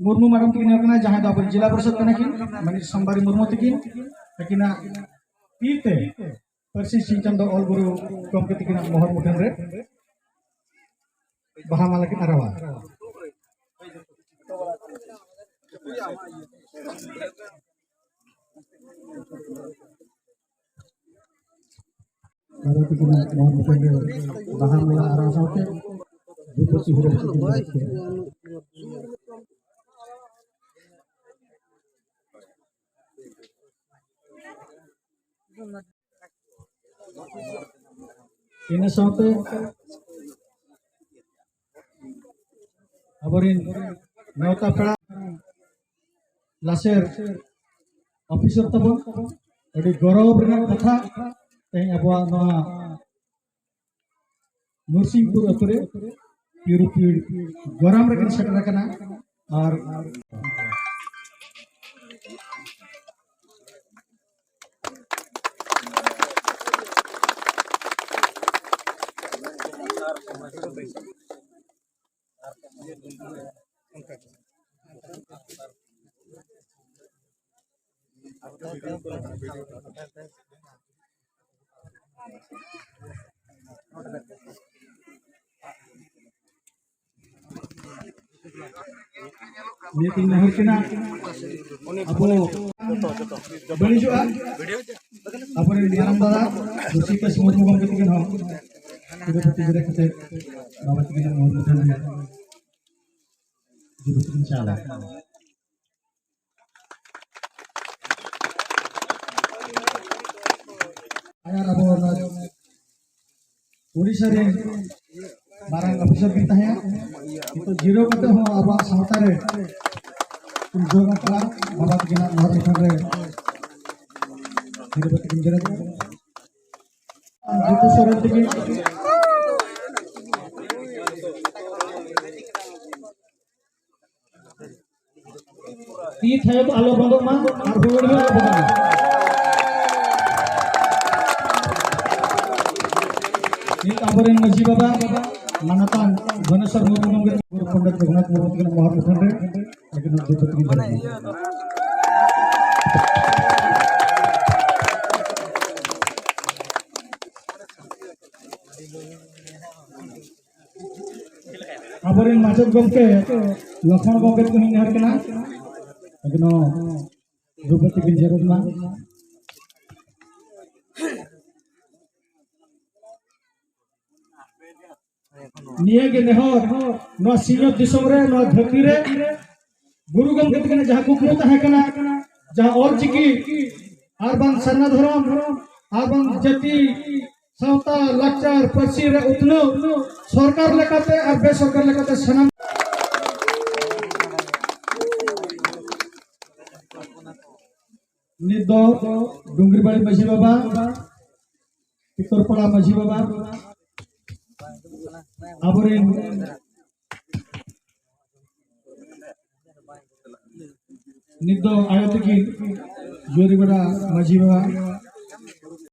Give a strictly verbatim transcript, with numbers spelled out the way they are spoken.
Murmu madam ᱛᱟᱹᱠᱤᱱ ᱦᱩᱭᱩᱜ ᱠᱟᱱᱟ, ᱡᱟᱦᱟᱸᱭ ᱫᱚ ᱟᱵᱚ ᱡᱮᱞᱟ ᱯᱚᱨᱤᱥᱚᱫ ᱠᱟᱱᱟ ᱠᱤᱱ, ᱢᱟᱹᱱᱤᱡ ᱥᱳᱢᱵᱟᱨᱤ ᱢᱩᱨᱢᱩ ᱛᱟᱹᱠᱤᱱ᱾ ᱛᱟᱹᱠᱤᱱᱟᱜ ᱛᱤ ᱛᱮ ᱯᱟᱹᱨᱥᱤ ᱥᱤᱧ ᱪᱟᱸᱫᱚ ᱚᱞ ᱜᱩᱨᱩ ᱜᱚᱢᱠᱮ ᱛᱟᱹᱠᱤᱱᱟᱜ ᱢᱚᱦᱚᱨ ᱢᱩᱴᱷᱟᱹᱱ ᱨᱮ ᱵᱟᱦᱟ ᱢᱟᱞᱟ ᱠᱤᱱ ᱟᱨᱟᱣᱟ᱾ ᱵᱟᱨᱮ ᱛᱟᱹᱠᱤᱱᱟᱜ ᱢᱚᱦᱚᱨ ᱢᱩᱴᱷᱟᱹᱱ ᱨᱮ ᱵᱟᱦᱟ ᱢᱟᱞᱟ ᱟᱨᱟᱣ ᱥᱟᱶᱛᱮ ᱫᱷᱩᱯ ᱵᱟᱹᱛᱤ ᱦᱤᱨᱟᱹ ᱵᱟᱹᱛᱤ ᱠᱤᱱ ᱵᱟᱲᱟᱭ ᱠᱮᱫᱟ᱾ ᱤᱱᱟᱹ ᱥᱟᱶᱛᱮ ᱟᱵᱚᱨᱮᱱ ᱱᱮᱣᱛᱟ ᱯᱮᱲᱟ ᱞᱟᱥᱮᱨ ᱚᱯᱷᱤᱥᱟᱨ ᱛᱟᱵᱚᱱ, ᱟᱹᱰᱤ ᱜᱚᱨᱚᱵᱽ ᱨᱮᱱᱟᱜ ᱠᱟᱛᱷᱟ, ᱛᱮᱦᱮᱧ ᱟᱵᱚᱣᱟᱜ ᱱᱚᱣᱟ ᱱᱚᱨᱥᱤᱝᱯᱩᱨ ᱟᱹᱛᱩ ᱨᱮ ᱯᱤᱲ ᱯᱤᱲ ᱜᱚᱨᱟᱢ ᱨᱮᱠᱤᱱ ᱥᱮᱴᱮᱨ ᱟᱠᱟᱱᱟ᱾ ᱟᱨ ᱱᱤᱭᱟᱹ ᱛᱤᱧ ᱱᱮᱦᱚᱨ ᱠᱤᱱᱟ, ᱟᱵᱚ ᱵᱟᱹᱲᱤᱡᱚᱜᱼᱟ᱾ ᱟᱵᱚᱨᱮᱱ ᱢᱟᱨᱟᱝ ᱵᱟᱵᱟ ᱨᱩᱥᱤᱠᱮᱥ ᱢᱩᱨᱢᱩ ᱜᱚᱢᱠᱮ ᱛᱟᱹᱠᱤᱱ ᱦᱚᱸ ᱛᱤᱨᱩᱯᱚᱛᱤ ᱡᱮᱞᱟ ᱠᱟᱛᱮ ᱵᱟᱵᱟ ᱛᱟᱹᱠᱤᱱᱟᱜ ᱢᱩᱨᱢᱩ ᱴᱷᱮᱱ ᱨᱮ ᱡᱩᱵᱤᱛᱤ ᱠᱤᱱ ᱪᱟᱞᱟ᱾ ᱟᱨ ᱟᱵᱚ ᱚᱱᱟ ᱳᱰᱤᱥᱟ ᱨᱮᱱ ᱢᱟᱨᱟᱝ ᱚᱯᱷᱤᱥᱟᱨ ᱠᱤᱱ ᱛᱟᱦᱮᱸ, ᱱᱤᱛᱚᱜ ᱡᱤᱨᱟᱹᱣ ᱠᱟᱛᱮ ᱦᱚᱸ ᱟᱵᱚᱣᱟᱜ ᱥᱟᱶᱛᱟ ᱨᱮ ᱩᱱᱠᱩ ᱵᱟᱵᱟ ᱛᱟᱹᱠᱤᱱᱟᱜ ᱢᱚᱦᱚᱨ ᱢᱩᱴᱷᱟᱹᱱ ᱨᱮ ᱡᱤᱨᱟᱹᱣ ᱠᱟᱛᱮ ᱠᱤᱱ ᱡᱮᱨᱮᱫ ᱮᱫᱟ᱾ ᱡᱤᱛᱩ ᱥᱚᱨᱮᱱ ᱛᱟᱹᱠᱤᱱ ᱛᱤ ᱛᱷᱟᱭᱚ ᱫᱚ ᱟᱞᱚ ᱵᱚᱱᱫᱚᱜ ᱢᱟ ᱟᱨ ᱦᱩᱲᱟᱹᱲ ᱦᱚᱸ ᱟᱞᱚ ᱵᱚᱱᱫᱚᱜ ᱢᱟ᱾ ᱱᱤᱛ ᱟᱵᱚᱨᱮᱱ ᱢᱟᱹᱡᱷᱤ ᱵᱟᱵᱟ ᱢᱟᱱᱚᱛᱟᱱ ᱵᱷᱩᱵᱚᱱᱮᱥᱚᱨ ᱢᱩᱨᱢᱩ ᱜᱚᱢᱠᱮ ᱯᱚᱱᱰᱤᱛ ᱨᱚᱜᱷᱩᱱᱟᱛᱷ ᱢᱩᱨᱢᱩ ᱛᱟᱹᱠᱤᱱᱟᱜ ᱢᱚᱦᱚᱨ ᱢᱩᱴᱷᱟᱹᱱ ᱨᱮ ᱟᱹᱠᱤᱱ ᱦᱚᱸ ᱫᱷᱩᱯ ᱵᱟᱹᱛᱤ ᱠᱤᱱ ᱫᱷᱚᱨᱟᱣᱟ᱾ ᱟᱵᱚᱨᱮᱱ ᱢᱟᱪᱮᱫ ᱜᱚᱢᱠᱮ ᱞᱚᱠᱷᱢᱚᱬ ᱜᱚᱢᱠᱮ ᱛᱟᱹᱠᱤᱱ ᱦᱚᱸ ᱱᱮᱦᱚᱨ ᱠᱟᱱᱟ, ᱟᱹᱠᱤᱱ ᱦᱚᱸ ᱫᱷᱩᱯ ᱵᱟᱹᱛᱤ ᱠᱤᱱ ᱡᱮᱨᱮᱫ ᱢᱟ᱾ ᱱᱤᱭᱟᱹ ᱜᱮ ᱱᱮᱦᱚᱨ, ᱱᱚᱣᱟ ᱥᱤᱧᱚᱛ ᱫᱤᱥᱚᱢ ᱨᱮ, ᱱᱚᱣᱟ ᱫᱷᱟᱹᱨᱛᱤ ᱨᱮ ᱜᱩᱨᱩ ᱜᱚᱢᱠᱮ ᱛᱟᱹᱠᱤᱱᱟᱜ ᱡᱟᱦᱟᱸ ᱠᱩᱠᱢᱩ ᱛᱟᱦᱮᱸ ᱠᱟᱱᱟ, ᱡᱟᱦᱟᱸ ᱚᱞ ᱪᱤᱠᱤ ᱟᱨ ᱵᱟᱝ ᱥᱟᱨᱱᱟ ᱫᱷᱚᱨᱚᱢ ᱟᱨ ᱵᱟᱝ ᱡᱟᱹᱛᱤ ᱥᱟᱶᱛᱟ ᱞᱟᱠᱪᱟᱨ ᱯᱟᱹᱨᱥᱤ ᱨᱮ ᱩᱛᱱᱟᱹᱣ ᱥᱚᱨᱠᱟᱨ ᱞᱮᱠᱟᱛᱮ ᱟᱨ ᱵᱮᱥᱚᱨᱠᱟᱨ ᱞᱮᱠᱟᱛᱮ ᱥᱟᱱᱟᱢ᱾ ᱱᱤᱛ ᱫᱚ ᱰᱩᱝᱜᱽᱨᱤᱵᱟᱲᱤ ᱢᱟᱹᱡᱷᱤ ᱵᱟᱵᱟ, ᱴᱤᱠᱚᱨᱯᱟᱲᱟ ᱢᱟᱹᱡᱷᱤ ᱵᱟᱵᱟ, ᱟᱵᱚᱨᱮᱱ ᱱᱤᱛ ᱫᱚ ᱟᱭᱳ ᱛᱟᱹᱠᱤᱱ ᱡᱩᱣᱟᱹᱨᱤ ᱵᱮᱲᱟ ᱢᱟᱹᱡᱷᱤ ᱵᱟᱵᱟ,